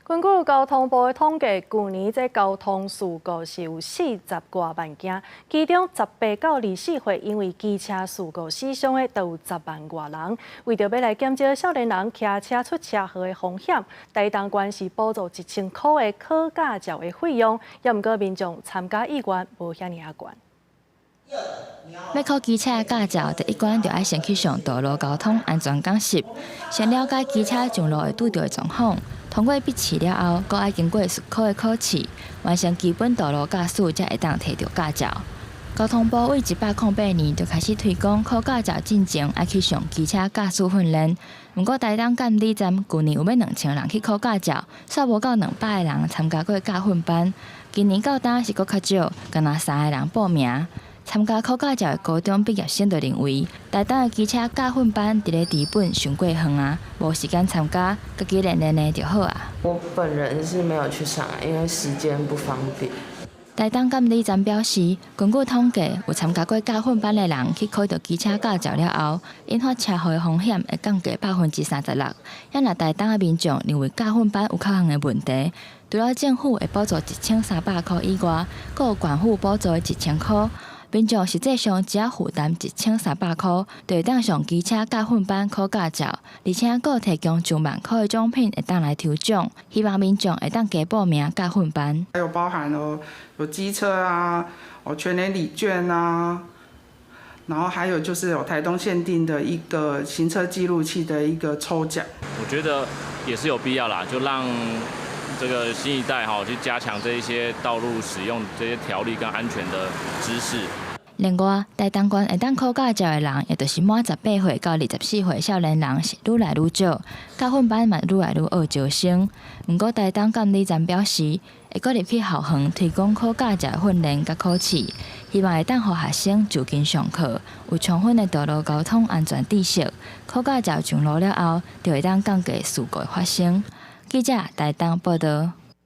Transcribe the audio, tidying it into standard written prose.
根據交通部的統計，舊年這交通事故是有四十外萬件，其中18到24歲因為機車事故死傷的都有10萬外人。為著欲來減少少年人騎車出車禍的風險，台東縣是補助1000箍的考駕照的費用，也毋過民眾參加意願無遐爾仔懸。欲考機車駕照，第一關就愛先去上道路交通安全講習，先了解機車上路會拄著的狀況。通過筆試了後，閣愛經過術科的考試，完成基本道路駕駛，才會當提著駕照。交通部對108年就開始推廣考駕照進前愛去上機車駕駛訓練。毋過台東監理站舊年有欲2000人去考駕照，煞無夠200個人參加過駕訓班。今年到今是閣較少，干焦三个人報名。參加考駕照的高中畢業生就認為，台東的機車駕訓班佇咧知本傷過遠啊，無時間參加，家己練練的就好啊。我本人是沒有去上，因為時間不方便。台東監理站表示，根據統計，有參加過駕訓班的人去考著機車駕照了後，引發車禍的風險會降低36%。也若台東的民眾認為駕訓班有較遠的問題，除了政府會補助1300箍以外，閣有縣府補助的1000箍。民眾實際上只要負擔1300箍，就會當上機車駕訓班考駕照，而且閣提供上萬箍的獎品會當來抽獎，希望民眾會當加報名駕訓班。還有包含了有機車啊，哦全聯禮券啊，然後還有就是有台東限定的一個行車記錄器的一個抽獎。我覺得也是有必要啦，就讓這個新一代哈去加強這一些道路使用這些條例跟安全的知識。另外，台東縣會當考駕照的人，也就是滿18歲到24歲少年人是愈來愈少，駕訓班嘛愈來愈惡招生。毋過台東監理站表示，會閣入去校園推廣考駕照訓練佮考試，希望會當予學生就近上課，有充分的道路交通安全知識。考駕照上路了後，就會當降低事故的發生。記者台東報導。